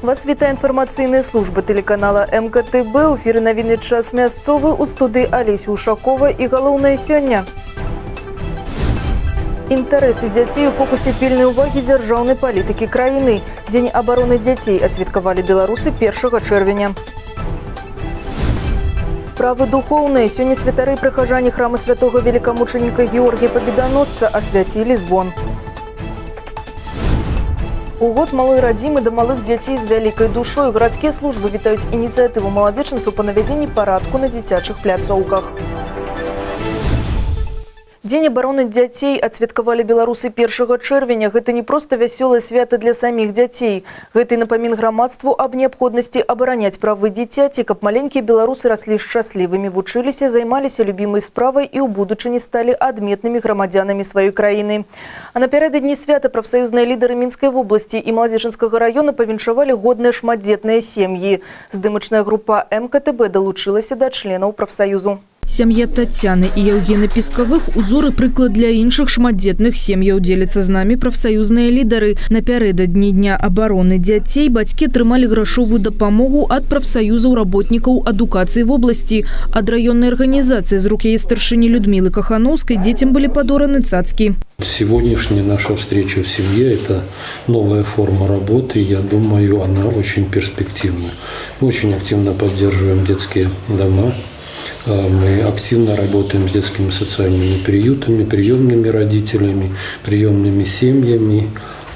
Вас вітае інфармацыйная служба тэлеканала МКТБ. У эфіры навіны «Час мясцовы», у студыі Алеся Ушакова, і галоўнае сёння. Інтарэсы дзяцей у фокусе пільнай увагі дзяржаўнай палітыкі краіны. Дзень абароны дзяцей адсвяткавалі беларусы 1 чэрвеня. Справы духоўныя. Сёння святары і прыхажане храма святого великамучаніка Георгія Победоносца асвяцілі звон. У год малой радзімы да малых дзяцей з вялікай душой, гарадскія службы вітаюць ініцыятыву маладзечанцаў па навядзенні парадку на дзіцячых пляцоўках. Дзень абароны дзяцей адсвяткавалі беларусы 1 чэрвеня. Гэта не проста вясёлае свята для саміх дзяцей. Гэта і напамін грамадству аб неабходнасці абараняць правы дзіцяці, каб маленькія беларусы раслі шчаслівымі, вучыліся, займаліся любімай справай і ў будучыні сталі адметнымі грамадзянамі сваёй краіны. А напярэдадні свята прафсаюзныя лідары Мінскай вобласці і Маладзечанскага раёна павіншавалі годныя шматдзетныя сем'і. Здымачная група МКТБ далучылася да членаў прафсаюзу. Сям'я Тацяны і Яўгена Пескавых узор і прыклад для іншых шматдзетных сем'яў, дзеляцца з намі прафсаюзныя лідары. Напярэдадні Дня абароны дзяцей бацькі атрымалі грашовую дапамогу ад прафсаюзаў работнікаў адукацыі вобласці. Ад раённай арганізацыі з рук яе старшыні Людмілы Кахановскай дзецям былі падораны цацкі. Сегодняшняя наша встреча в семье – это новая форма работы. Я думаю, она очень перспективна. Мы очень активно поддерживаем детские дома. Мы активно работаем с детскими социальными приютами, приемными родителями, приемными семьями.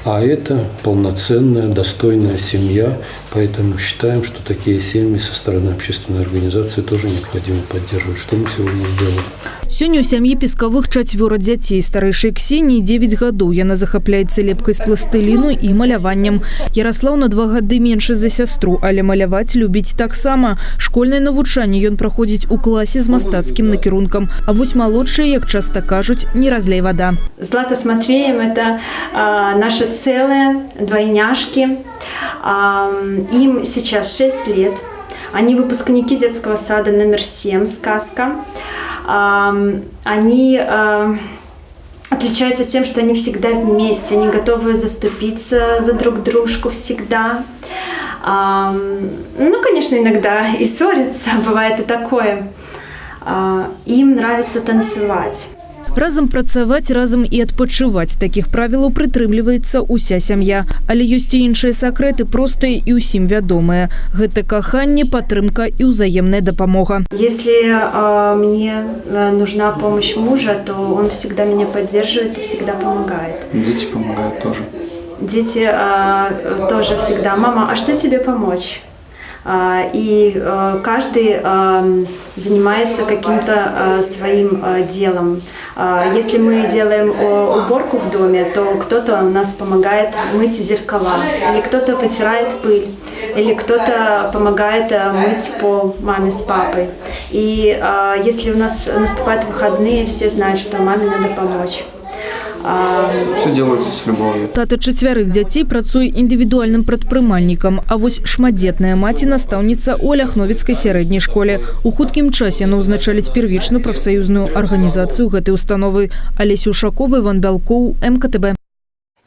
А это полноценная, достойная семья. Поэтому считаем, что такие семьи со стороны общественной организации тоже необходимо поддерживать. Что мы сегодня сделали? Сёння ў сям'і Пескавых чацвёра дзяцей. Старэйшай Ксеніі 9 гадоў. Яна захапляецца лепкай з пластыліну і маляваннем. Яраслаў на 2 гады меншы за сястру, але маляваць любіць таксама. Школьнае навучанне ён праходзіць у класе з мастацкім накірункам. А вось малодшыя, як часта кажуць, не разлей вада. Злата с Матвеем – это наше целое, двойняшки. Им сейчас 6 лет. Они выпускники детского сада номер 7 «Сказка». Они отличаются тем, что они всегда вместе, они готовы заступиться за друг дружку всегда. Ну, конечно, иногда и ссорятся, бывает и такое. Им нравится танцевать. Разам працаваць, разам і адпачываць. Такіх правілаў прытрымліваецца ўся сям'я. Але ёсць і іншыя сакрэты, простыя і ўсім вядомыя. Гэта каханне, падтрымка і ўзаемная дапамога. Если мне нужна помощь мужа, то он всегда меня поддерживает и всегда помогает. Дети помогают тоже. Дети тоже всегда: «Мама, а что тебе помочь?» И каждый занимается каким-то своим делом. Если мы делаем уборку в доме, то кто-то у нас помогает мыть зеркала, или кто-то вытирает пыль, или кто-то помогает мыть пол маме с папой. И если у нас наступают выходные, все знают, что маме надо помочь. Все делается с любовью. Тата чацвярых дзяцей працуе індывідуальным прадпрымальнікам, а вось шматдзетная маці настаўніца ў Аляхновіцкай сярэдняй школе. У хуткім часе яна ўзначаліць первічную прафсаюзную арганізацыю гэтай установы. Алеся Ушакова, Іван Бялкоў, МКТБ.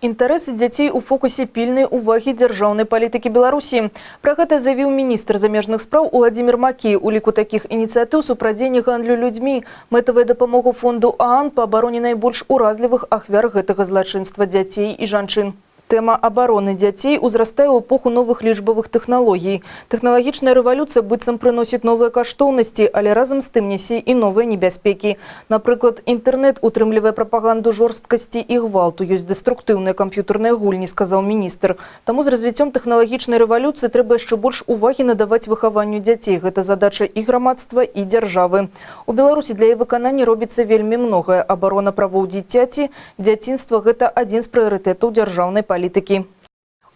Інтарэсы дзяцей у фокусе пільнай увагі дзяржаўнай палітыкі Беларусі. Пра гэта заявіў міністр замежных спраў Уладзімир Макей. У ліку такіх ініцыятыў супрацьдзеянне гандлю людзьмі, мэтавая дапамога фонду ААН па абароне найбольш уразлівых ахвяр гэтага злачынства — дзяцей і жанчын. Тэма абароны дзяцей узрастае ў эпоху новых лічбавых тэхналогій. Тэхналагічная рэвалюцыя быццам прыносіць новыя каштоўнасці, але разам з тым нясе і новыя небяспекі. Напрыклад, інтэрнэт утрымлівае прапаганду жорсткасці і гвалту, ёсць дэструктыўныя камп'ютарныя гульні, сказаў міністр. Таму з развіццём тэхналагічнай рэвалюцыі трэба яшчэ больш увагі надаваць выхаванню дзяцей. Гэта задача і грамадства, і дзяржавы. У Беларусі для яе выканання робіцца вельмі многае. Абарона правоў дзіцяці, дзяцінства — гэта адзін з прыярытэтаў дзяржаўнай палітыкі.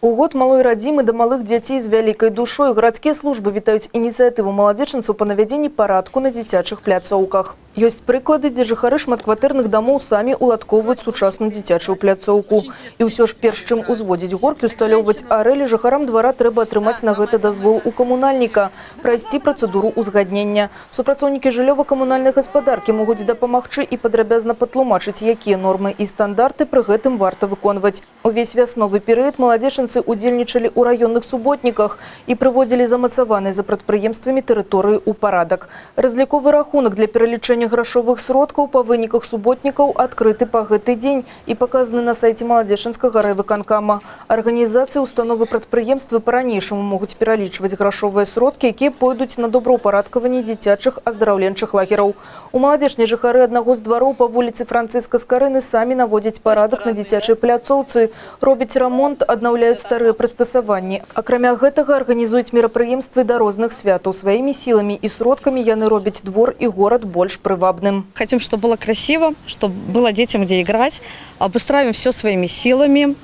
У год малой радзімы да малых дзяцей з вялікай душой, гарадскія службы вітаюць ініцыятыву маладзечанцаў па навядзенні парадку на дзіцячых пляцоўках. Ёсць прыклады, дзе жыхары шматкватэрных дамоў самі уладкоўваюць сучасную дзіцячую пляцоўку. І ўсё ж перш чым узводзіць горкі, усталёўваць арэлі, жыхарам двара трэба атрымаць на гэта дазвол у камунальніка, прайсці працэдуру ўзгаднення. Супрацоўнікі жыллёва-камунальнай гаспадаркі могуць дапамагчы і падрабязна патлумачыць, якія нормы і стандарты пры гэтым варта выконваць. Увесь вясновы перыяд маладзечанцы удзельнічалі ў раённых суботніках і прыводзілі замацаваныя за прадпрыемствамі тэрыторыі ў парадак. Разліковы рахунак для пералічэння грашовых сродкаў па выніках суботнікаў адкрыты па гэты дзень і паказаны на сайце Маладзечанскага райвыканкама. Арганізацыі, установы, прадпрыемствы па-ранейшаму могуць пералічваць грашовыя сродкі, якія пойдуць на добраўпарадкаванне дзіцячых аздараўленчых лагераў. У Маладзечне жыхары аднаго з двароў па вуліцы Францыска Скарыны самі наводзяць парадак на дзіцячай пляцоўцы, робяць рамонт, аднаўляюць старыя прыстасаванні. Акрамя гэтага, арганізуюць мерапрыемствы да розных святаў. Сваімі сіламі і сродкамі яны робяць двор і горад больш прывабным. Хотим, чтобы было красиво, чтобы было детям где играть. Обустраиваем все своими силами.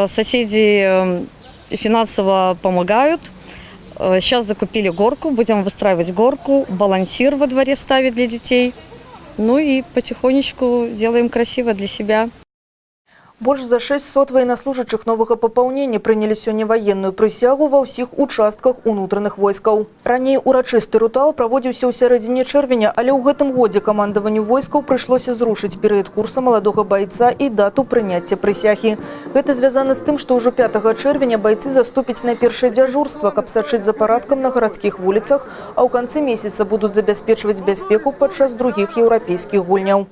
Соседи финансово помогают. Сейчас закупили горку, будем обустраивать горку, балансир во дворе ставить для детей. Ну и потихонечку делаем красиво для себя. Больш за 600 ваеннаслужачых новага папаўнення прынялі сёння ваенную прысягу ва ўсіх участках унутраных войскаў. Раней урачысты рытуал праводзіўся ў сярэдзіне чэрвеня, але ў гэтым годзе камандаванню войскаў прыйшлося зрушыць перыяд курса маладога байца і дату прыняцця прысягі. Гэта звязана з тым, што ўжо 5 чэрвеня байцы заступяць на першае дзяжурства, каб сачыць за парадкам на гарадскіх вуліцах, а ў канцы месяца будуць забяспечваць бяспеку падчас другіх еўрапейскіх гульняў.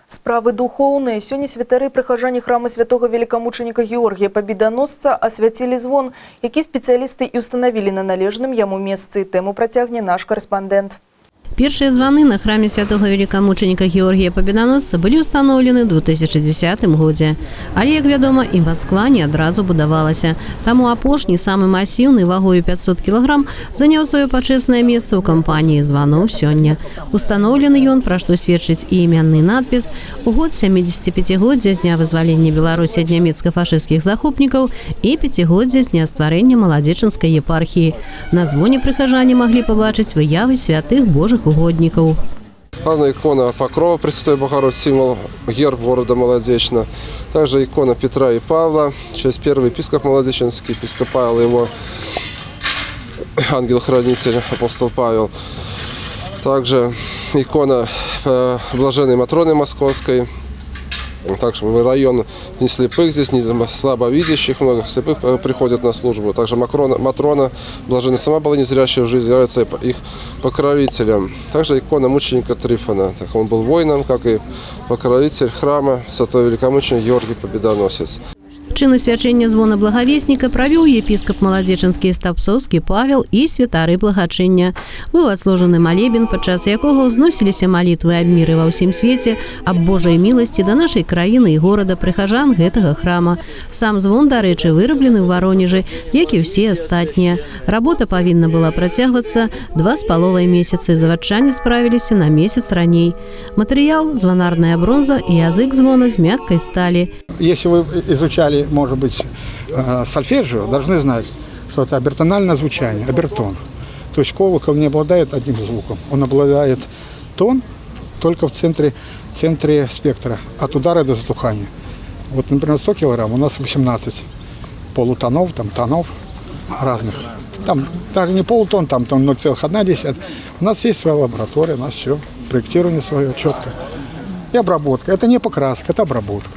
Справы духоўныя. Сёння святары і прыхажане храма святога великамучаніка Георгія Победоносца асвяцілі звон, які спецыялісты і ўстанавілі на належным яму месцы. Тэму працягне наш карэспандэнт. Першыя званы на храме святого великомученика Георгия Победоносца былі ўстаноўлены ў 2010 годзе. Але, як вядома, і Масква не адразу будавалася. Таму апошні, самы масіўны, вагою 500 кг, заняў сваё пачэснае месца ў кампаніі званоў сёння. Устаноўлены ён, пра што сведчыць і імянны надпіс, у год 75-годдзя з дня вызвалення Беларусі ад нямецка-фашысцкіх захопнікаў і пяцігоддзя з дня стварэння Маладзечанскай епархіі. На звоне прыхажане маглі пабачыць выявы святых божых угодников. Главная икона Покрова Пресвятой Богородицы, символ, герб города Молодечно. Также икона Петра и Павла, через первый епископ Молодеченский, епископ Павел, его ангел-хранитель, апостол Павел. Также икона Блаженной Матроны Московской. Также район не слепых здесь, не слабовидящих, много слепых приходят на службу. Также Матрона Блаженная сама была незрящая в жизни, является их покровителем. Также икона мученика Трифона. Так он был воином, как и покровитель храма святого великомученика Георгий Победоносец. Чын асвячэння звона благавесніка правёў епіскап маладзечанскі і стаўпцоўскі Павел і святары благачыння. Быў адсложаны малебен, падчас якога ўзносіліся малітвы аб міры ва ўсім свеце, аб Божай міласці да нашай краіны і горада, прыхажан гэтага храма. Сам звон, дарэчы, выраблены ў Варонежы, як і ўсе астатнія. Работа павінна была працягвацца 2,5 месяцы. Заводчане справіліся на месяц раней. Матэрыял – званарная бронза і язык звона з мяккай сталі. Если вы изучали, может быть, сольфеджио, должны знать, что это обертональное звучание, обертон. То есть колокол не обладает одним звуком, он обладает тон только в центре спектра, от удара до затухания. Вот, например, 100 килограмм, у нас 18 полутонов, там, тонов разных. Там даже не полутон, там 0,1. У нас есть своя лаборатория, у нас все, проектирование свое четко. И обработка. Это не покраска, это обработка.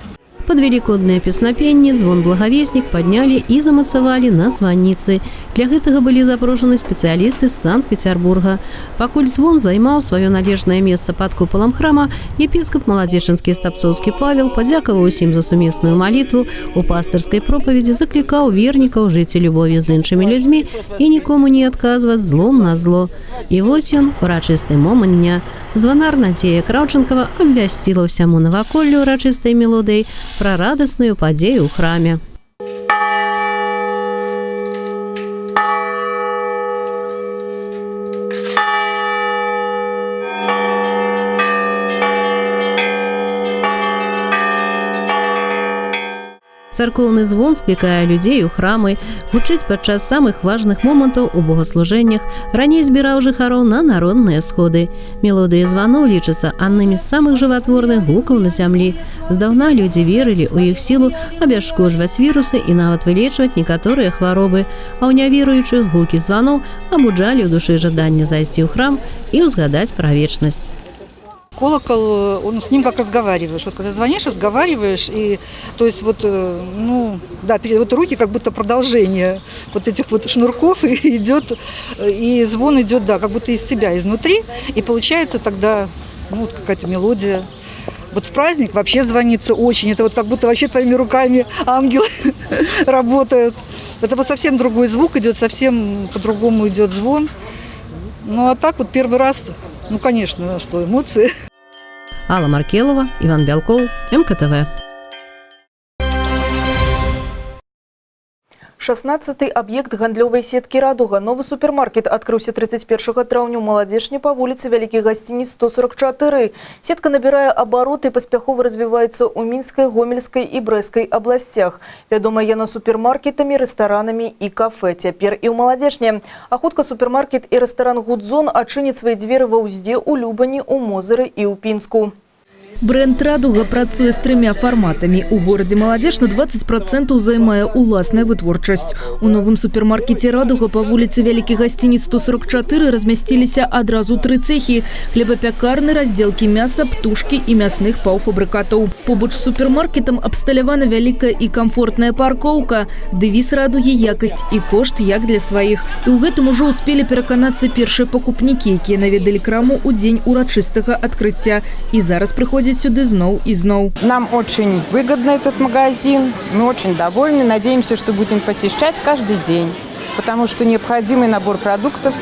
Пад велікоднае песнапенне звон благавеснік паднялі і замацавалі на званніцы. Для гэтага былі запрошаны спецыялісты з Санкт-Петербурга. Пакуль звон займаў сваё належнае месца пад купалам храма, епіскап маладзечанскі і стаўпцоўскі Павел падзякаваў усім за сумесную малітву, у пастырскай пропаведзі заклікаў вернікаў жыць у любові з іншымі людзьмі і нікому не адказваць злом на зло. І вось ён, урачысты момант дня. Званар Надзея Краўчанкава абвясціла ўсяму наваколлю урачыстай мелодыяй пра радасную падзею ў храме. Царкоўны звон склікае людзей у храмы, гучыць падчас самых важных момантаў у богаслужэннях, раней збіраў жыхароў на народныя сходы. Мелодыі званоў лічацца аднымі з самых жыватворных гукаў на зямлі. Здаўна людзі верылі ў іх сілу абясшкоджваць вірусы і нават вылечваць некаторыя хваробы, а ў няверуючых гукі званоў абуджалі ў душы жаданне зайсці ў храм і ўзгадаць пра вечнасць. Колокол, он с ним как разговариваешь. Вот когда звонишь, разговариваешь, и то есть вот, ну, да, вот руки как будто продолжение вот этих вот шнурков, и идет, и звон идет, да, как будто из тебя, изнутри, и получается тогда, ну, вот какая-то мелодия. Вот в праздник вообще звонится очень, это вот как будто вообще твоими руками ангелы работают. Это вот совсем другой звук идет, совсем по-другому идет звон. Ну, а так вот первый раз, ну, конечно, что эмоции. Алла Маркелова, Иван Белков, МКТВ. 16-ы аб'ект гандлёвай сеткі «Радуга». Новы супермаркет адкрыўся 31 траўня ў Маладзечне па вуліцы Вялікіх Гасцініц, 144. Сетка набірае абароты і паспяхова развіваецца ў Мінскай, Гомельскай і Брэсцкай абласцях. Вядома яна супермаркетамі, рэстаранамі і кафе. Цяпер і ў Маладзечне. А хутка супермаркет і рэстаран «Гудзон» адчыніць свае дзверы ва Ўздзе, у Любані, у Мозыры і ў Пінску. Брэнд «Радуга» працуе з трымя фарматамі. У горадзе Маладзечна 20% займае ўласная вытворчасць. У новым супермаркеце «Радуга» па вуліцы Вялікіх Гасцініц, 144 размясціліся адразу тры цехі: хлебапякарны, раздзелкі мяса, птушкі і мясных паўфабрыкатаў. Побач з супермаркетам абсталявана вялікая і камфортная паркоўка. Дэвіз «Радугі» – якасць і кошт як для сваіх. І ў гэтым ужо ўспелі пераканацца першыя пакупнікі, якія наведалі краму ў дзень урачыстага адкрыцця. І зараз прыходзяць сюды зноў і зноў. Нам очень выгодно этот магазин, мы очень довольны, надеемся, что будем посещать каждый день, потому что необходимый набор продуктов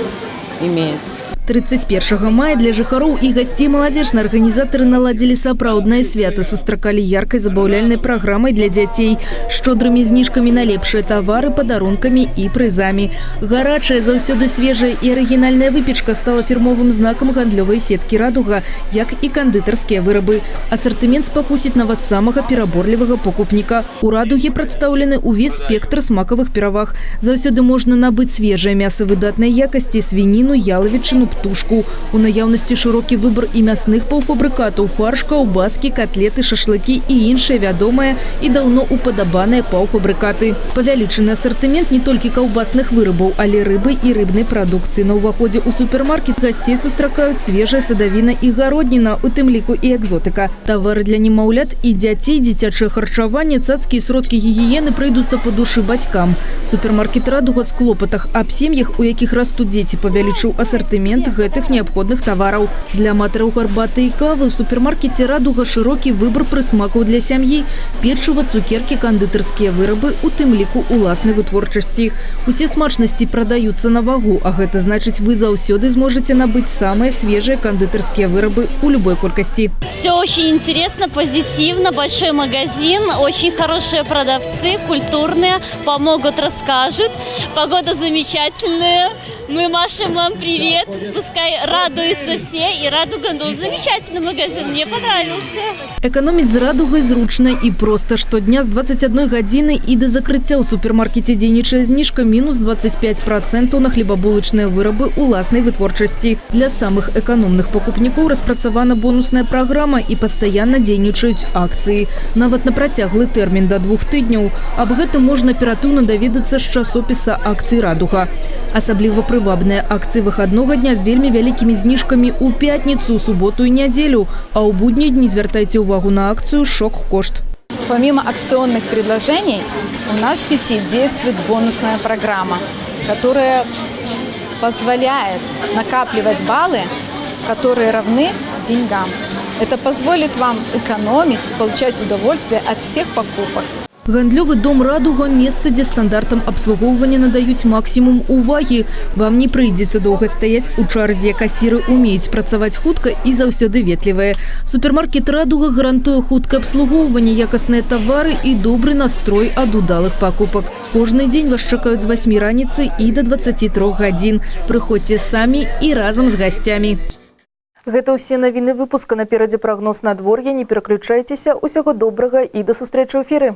имеется. 31 мая для жыхароў і гасцей Маладзечна арганізатары наладзілі сапраўднае свята, сустракалі яркай забаўляльнай праграмай для дзяцей, шчодрымі зніжкамі на лепшыя тавары, падарункамі і прызамі. Гарачая, заўсёды свежая і арыгінальная выпечка стала фірмовым знакам гандлёвай сеткі «Радуга», як і кандытарскія вырабы. Асартымент спакусіць нават самага пераборлівага покупніка. У «Радуге» прадстаўлены ўвесь спектр смакавых пераваг. Заўсёды можна набыць свежае мяса выдатнай якасці, свініну, ялавічыну, птушку. У наяўнасці шырокі выбар і мясных паўфабрыкатаў, фарш, каўбаскі, катлеты, шашлыкі і іншыя вядомыя і даўно упадабаныя паўфабрыкаты. Павялічаны асартымент не толькі каўбасных вырабаў, але рыбы і рыбнай прадукцыі. На ўваходзе ў супермаркет гасцей сустракаюць свежая садавіна і гародніна, у тым ліку і экзотыка. Тавары для немаўлят і дзяцей, дзіцячае харчаванне, цацкі і сродкі гігіены прыйдуцца па душы бацькам. Супермаркет «Радуга» з клопатах аб сем'ях, у якіх растуць дзеці, павялічыў асартымент гэтых неабходных тавараў. Для аматараў гарбаты і кавы ў супермаркеце «Радуга» шырокі выбар прысмакаў для сям'і. Печыва, цукеркі, кандытарскія вырабы, у тым ліку уласнай вытворчасці. Усе смачнасці прадаюцца на вагу, а гэта значыць, вы заўсёды зможаце набыць самыя свежыя кандытарскія вырабы ў любой колькасці. Все очень интересно, позитивно, большой магазин, очень хорошие продавцы, культурные, помогут, расскажут. Погода замечательная. Мы машем вам привет. Пускай радуются все. И «Радуга», ну, замечательный магазин, мне понравился. Эканоміць з «Радугай» зручна і проста. Штодня з 21 гадзіны і да закрыцця ў супермаркеце дзейнічае зніжка мінус 25% на хлебабулачныя вырабы ўласнай вытворчасці. Для самых эканомных пакупнікоў распрацавана бонусная праграма і пастаянна дзейнічаюць акцыі. Нават на працяглы тэрмін да 2 тыдняў. Аб гэтым можна аператыўна даведацца з часопіса акцый «Радуга». Асабліва прывабныя акцыі выхаднога дня з вельмі вялікімі зніжкамі ў пятніцу, суботу і нядзелю. А ў буднія дні звяртайце ўвагу на акцыю «Шок-кошт». Помимо акционных предложений, у нас в сети действует бонусная программа, которая позволяет накапливать баллы, которые равны деньгам. Это позволит вам экономить, получать удовольствие от всех покупок. Гандлёвы дом «Радуга» – месца, дзе стандартам абслугоўвання надаюць максімум увагі. Вам не прыйдзецца доўга стаяць у чарзе. Касіры умеюць працаваць хутка і заўсёды ветлівыя. Супермаркет «Радуга» гарантуе хуткае абслугоўванне, якасныя тавары і добры настрой ад удалых пакупак. Кожны дзень вас чакаюць з 8 раніцы і да 23 гадзін. Прыходзьце самі і разам з гасцямі. Гэта ўсе навіны выпуска. Наперадзе прагноз надвор'я. Не пераключайцеся. Усяго добрага і да сустрэчы ў эфіры.